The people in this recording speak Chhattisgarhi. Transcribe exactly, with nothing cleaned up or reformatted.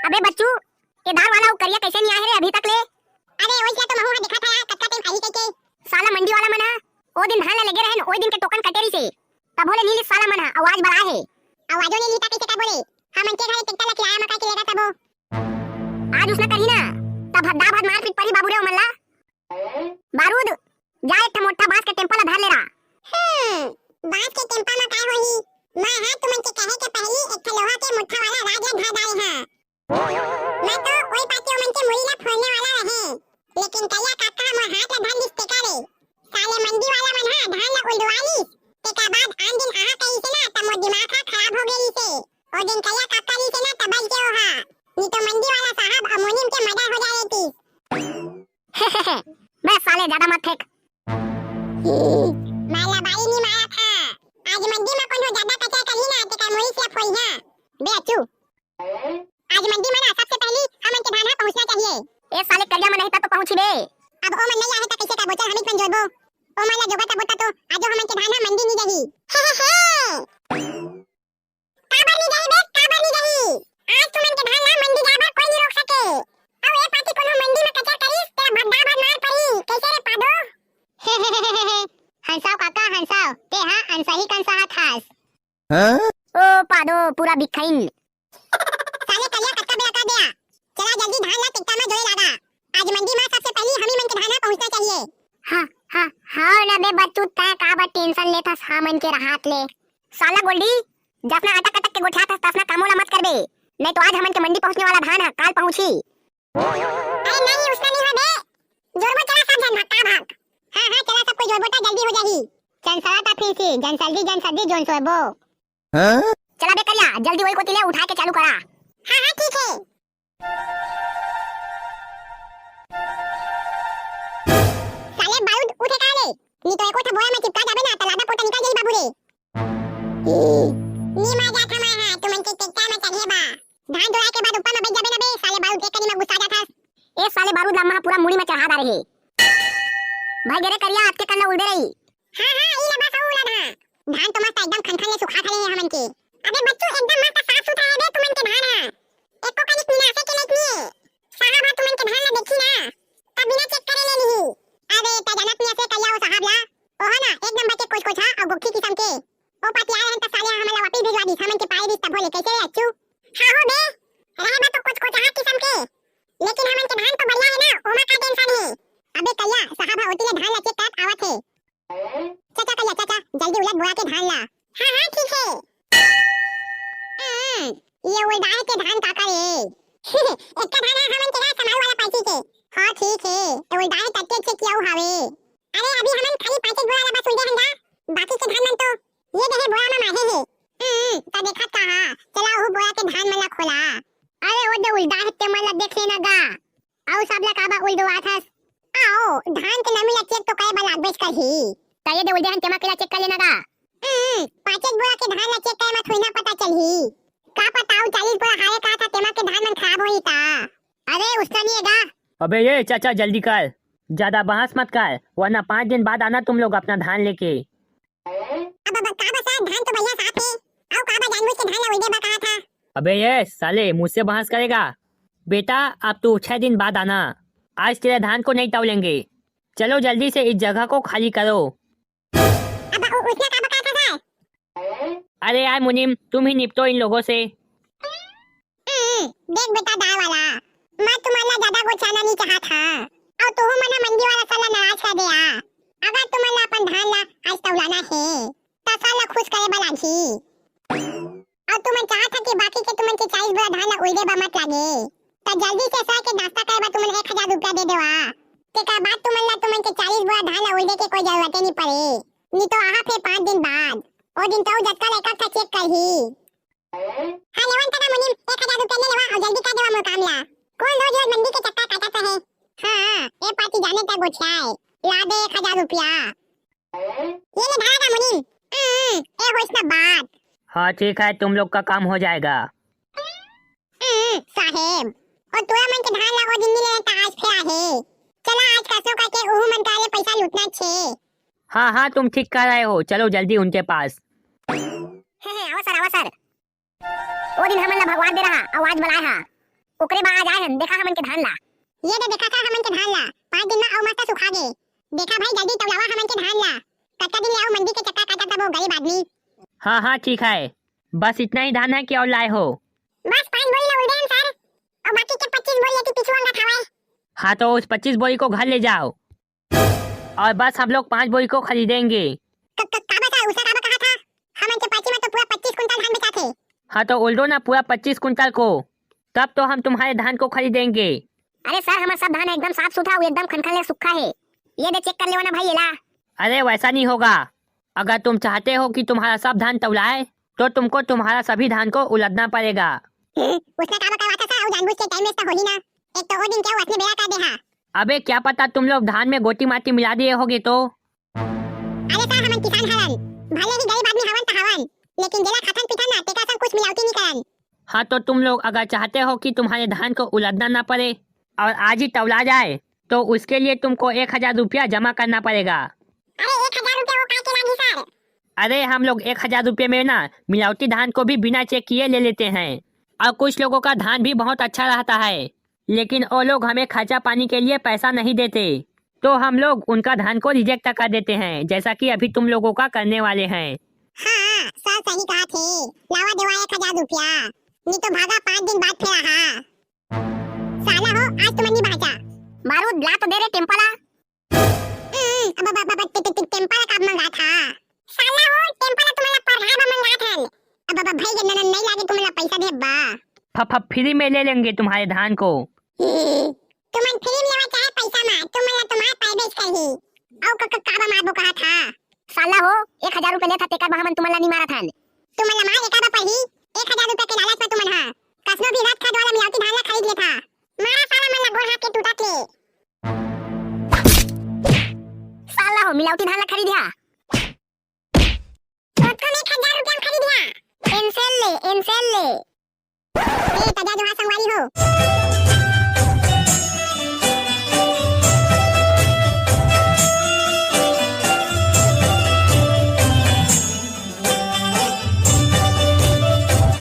अबे बच्चू, ये दार वाला अउ करिया कइसे नइ आए रे अभी तक ले? अरे ओइसला तो महूं ह देखत हंव यार, कतका टाइम आही कहिके। साला मंडी वाला मन ह ओ दिन धान ला लेगे रहेन, ओई दिन के टोकन कटे रिहिसे, तभो ले नइ लिस साला मन ह, अउ आज बलाए हे। अउ आजो नइ लिही त कइसे करबो रे? हमन के घरे टेक्टर ला किराया म कहिके लेगत हबो। आज उसना करही ना, त भद्दा भद मारपीट परही बाबू रे ओमन ला। बारूद, जा एक ठा मोट्ठा बांस के टेम्पा ला धर ले रा। हम्म, बांस के टेम्पा म काय होही? मैं ह तुमन के कहे के पहिली एक ठा लोहा के मोट्ठा वाला राड ला धर डारे हंव। मैं तो ओई पाती ओमन के मुड़ी ला फोरने वाला रहेंव, लेकिन करिया कक्का ह मोर हाथ ला धर लिस तेकर ले। साले मंडी वाला मन ह धान ला उलदवा लिस, तेकर बाद आन दिन आहा कहिसे ना, त मोर दिमाग ह खराब हो गे रिहिसे। ओ दिन करिया कक्का रिहिसे ना, त बच गे ओहा, नी तो मंडी वाला साहब अउ मुनीम के मर्डर हो जाय रहितिस। बे साले, जादा मत फेंक। मैं लबारी नइ मारत हंव। आज मंडी म कोनो जादा कचर करही ना, तेकर मुड़ी ला फोरिहंव। बे अच्छू, आज मंडी म ना सबसे पहिली हमन के धान ह पहुंचना चाहिए। ए साले, करिया म नहीं त तो पहुंची बे। अब ओमन नइ आही त कइसे करबो? चल हमीच मन जोरबो। ओमन ला जोगत बोता तो आजो हमन के धान ह मंडी नइ जाही। काबर नइ जाही बे, काबर नइ जाही? आज तुमन के धान ला मंडी जाय बर कोई नइ रोक सके। अउ ए पाती कोनो मंडी म कचर करिस, तेला भद्दा भद मार परही। कइसे रे पादो? हंसाव काका, हंसाव, तें ह अनसही कन सहत हस। हाँ? ओ पादो, पूरा बिखइन। साले करिया कक्का बेरा कर दे आ। चला जल्दी धान ला टेक्टर म जोरे लागा। आज मंडी म सबसे पहिली हमी मन के धान ह पहुंचना चाहिए। हाँ, हाँ, हाँ ना बे बच्चू, तैं काबर टेंशन लेथस हमन के रहत ले? साला गोल्डी, जसना अटक अटक के गोठियाथस तसना कामो ला मत करबे, नहीं तो आज हमन के मंडी पहुंचने वाला धान ह काल पहुंची। अरे नहीं, उसना नहीं हो बे। जोरबो चला सब झन भक्का भक। हाँ, हाँ, चला सब कोई जोरबो त जल्दी हो जाही। चंसरा त फिर से, जन सल्दी, जन सल्दी, जोन सोरबो। हाँ? चला बे करिया, जल्दी वही कोती ले उठाय के चालू करा। हाँ, हाँ, ठीक हे। साले बारूद उठे का ले? नी तो एको ठा बोरा में चिपका जाबे ना, त लादा पोता निकल जाही बाबू रे। नी मार जात हमार हा, तुमन के टेक्टर में चढ़े बा। धान डोराय के बाद ऊपर में बैठ जाबे ना बे, साले बारूद एक कनी में गुस्सा जात हस। ए साले बारूद ला मैं पूरा मुड़ी में चढ़ा डारे हे। भाई गे रे करिया, अतके कन ला उलबे रही। हाँ, हाँ, ई ले बस अउ उला धान। धान तो मस्त एकदम खनखन ले सुखात हवे हमन के। अबे बच्चू, एकदम मस्त साफ सुथरा हे बे तुमन के धान हा। एको कनिक निनासे के लइक नइ हे। साहब हा तुमन के धान ला देखही ना, त बिना चेक करे ले लिही। अबे, त जानत नइ हस करिया ओ साहब ला। ओह ना, एक नंबर के कोचकोचहा अउ गोखी किसम के। ओ पाती आए रहन त साले हा हमन ला वापिस भेजवा दिस, हमन के पाए दिस तभो ले। कइसे रे अच्छू? हाँ हो बे, रहे बा तो कोचकोचहा किसम के। लेकिन हमन के धान तो बढ़िया हे ना, ओमा का टेंशन हे। अबे करिया, साहब हा ओती ले धान ला चेक करत आवत हे। चाचा करिया, चाचा, जल्दी उलद बोरा के धान ला। हाँ, हाँ, ठीक हे। हाँ, ये उलदाहे के धान काकर ए? एक का धान हा हमन के गा समारू वाला पार्टी के। हाँ, ठीक हे, ये उलदाहे तत्ते अच्छे किया हावे। अरे, अभी हमन खाली पाँच एक बोरा ला बस उलदे हन गा, बाकी के धान मन तो ये देहे बोरा मा माढ़े हे। हाँ, त देखत का हा, चला ओहू बोरा के धान मन ला खोला। अरे, ओ दे उलदाहे ते मन ला देख लेना गा। अउ सब ला काबर उलदवाथस? आओ, धान के नमी ला चेक तो करे बर लागबेच करही। त ये दे उलदे हन तेमा के ला चेक कर लेना गा। हम्म, पाँचेक बोरा के धान ला चेक करे म थोड़ी ना पता चलही। का पता अउ चालीस बोरा हावे कहा था तेमा के धान मन खराब होही ता। अरे उसना नहीं है गा। अबे ये चाचा जल्दी कर, ज्यादा बहस मत कर, वरना पाँच दिन बाद आना तुम लोग अपना धान लेके। अब, अब का बा सर, धान तो बढ़िया साफ हे। अउ का बा, जानबूझ के धान ला उलदे बा कहा था। अबे ये साले, मुझसे बहस करेगा? बेटा, अब तू छह दिन बाद आना, आज तेरा धान को नहीं तौलेंगे। चलो जल्दी से इस जगह को खाली करो। अब उ-, उसने का बा कहा था सर? अरे यार मुनीम, तुम ही निपटो इन लोगों से। हम्म, देख बेटा दाय वाला, मैं तुमन ला ज्यादा गोचाना नहीं चाहत हा। अउ तुहू मन ह मंडी वाला सर ला नाराज कर दे आ। अगर तुमन ला अपन धान ला आज तौलाना हे, त सर ला खुश करे बर लागही। अउ तुमन चाहत हा कि बाकी के तुमन के चालीस बोरा धान ला उलदे बर मत लागे, त जल्दी से सर के नाश्ता करे बर तुमन एक हजार रुपया दे देवा। तेकर बाद तुमन ला तुमन के चालीस बोरा धान ला उलदे के कोई जरूरत नहीं पड़े। नहीं तो आहा फिर पाँच दिन बाद, ओ दिन तो जतका लइका था चेक करही। हाँ, लेवन तका मुनीम, एक हजार रुपया ले लेवा अउ जल्दी कर देवा मोर काम ला। कौन रोज रोज मंडी के चक्कर काटत रहे? हाँ, ए पाती जाने तक गोठियाए। ला दे एक हजार रुपया। ये ले धारा का मुनीम। हम्म, ए होइस ना बात। हाँ, ठीक है, तुम लोग का काम हो जाएगा। हम्म, साहेब, ओ तोरा मन के धान ला ओ दिन नी लेन त आज फेर आहे। चला आज कसो करके उहू मन का ले पैसा लूटना छे। हाँ, हाँ, तुम ठीक कह रहे हो, चलो जल्दी उनके पास। हे, हे, आवा सर, आवा सर। ओ दिन हमन ला भगवान दे रहा, अउ आज बलाए हा। ओकरे बाद आज आए हन, देखा हमन के धान ला। ये दे देखा सर हमन के धान ला, पाँच दिन में अउ मस्त सुखा गे। देखा भाई, जल्दी तौलावा हमन के धान ला। कतका दिन ले अउ मंडी के चक्कर काटत हबो, गरीब आदमी। हाँ, हाँ, ठीक है। बस इतना ही धान है कि और लाए हो? बस पाँच बोरी ला उल्दे हन सर, और बाकी के पच्चीस बोरी एती पिछुआ अंगत हवय। हाँ, तो उस पच्चीस बोरी को घर ले जाओ और बस हम लोग पाँच बोरी को खरीदेंगे। क-, क-, का बता, उषा का बता था? हमन के पार्टी में तो पूरा पच्चीस कुंटल धान बेचाथे। हाँ, तो उल्दो ना पूरा पच्चीस कुंटल को, तब तो हम तुम्हारे धान को खरीदेंगे। अरे सर, हमारा सब धान एकदम साफ सुथरा, वो एकदम खनखन ले सूखा है। ये दे, चेक कर लेवा ना भाई, ये ला। अरे, वैसा नहीं होगा। अगर तुम चाहते हो कि तुम्हारा सब धान तौलाए, तो तुमको तुम्हारा सभी धान को उलदना पड़ेगा। उसने का बकवास है सर, वो जानबूझ के टाइम वेस्ट होही ना। एक तो वो दिन क्या वो असने बेरा कर दे हा। अबे, क्या पता तुम लोग धान में गोटी माटी मिला दिए होगे तो। अरे सर, हमन किसान हवन, भले ही गरीब आदमी हवन त हवन, लेकिन जेला खाथन पीथन ना, तेकर संग कुछ मिलावटी नहीं करन। हाँ, तो तुम लोग अगर चाहते हो कि तुम्हारे धान को उलदना ना पड़े और आज ही तौला जाए, तो उसके लिए तुमको एक हजार रुपया जमा करना पड़ेगा। अरे, एक हजार रुपया वो काय के लागी सर? अरे, हम लोग एक हजार रुपये में ना मिलावटी धान को भी बिना चेक किए ले लेते हैं, और कुछ लोगों का धान भी बहुत अच्छा रहता है, लेकिन वो लोग हमें खर्चा पानी के लिए पैसा नहीं देते, तो हम लोग उनका धान को रिजेक्ट कर देते हैं, जैसा कि अभी तुम लोगों का करने वाले हैं। हाँ सर, सही कहा थे, लावा देवा एक हजार रुपया, नहीं तो भागा पाँच दिन बाद फिर आहा। साला हो, आज तुमन नहीं बाचा। बारूद ला तो दे रे टेम्पा ला। हम्म, अब, अब, अब, अब, टे-, टे-, टे-, टेम्पा ला का मंगा था? साला हो, टेम्पा ला तुमन ला पढ़ाए बर मंगा था। अब, अब, अब, भाई के ननन नहीं लागे तुमन ला पैसा दे बा। फ-, फ-, फ्री में ले लेंगे तुम्हारे धान को। हम्म, तुमन फ्री में लेवा चाहे पैसा मा, तुमन ला तुम्हारे पैदा ही करही। अउ क-, क-, का बा मारबो कहा था? साला हो, एक हजार रुपया लेथा तेकर बर हमन तुमन ला नहीं मारत हन। तुमन ला मार एकर बर पड़ही, एक हजार रुपया के लालच में तुमन हा कसनो भी रात खाद वाला मिलावटी धान ला खरीद लेथा। मारा साला मन ला गोड़ हाथ के टूटत ले। साला हो, मिलावटी धान ला खरीद हा। तोतको में एक हजार रुपया में खरीद हा। एनसेल ले, एनसेल ले। ए, तजा जोहार संगवारी हो।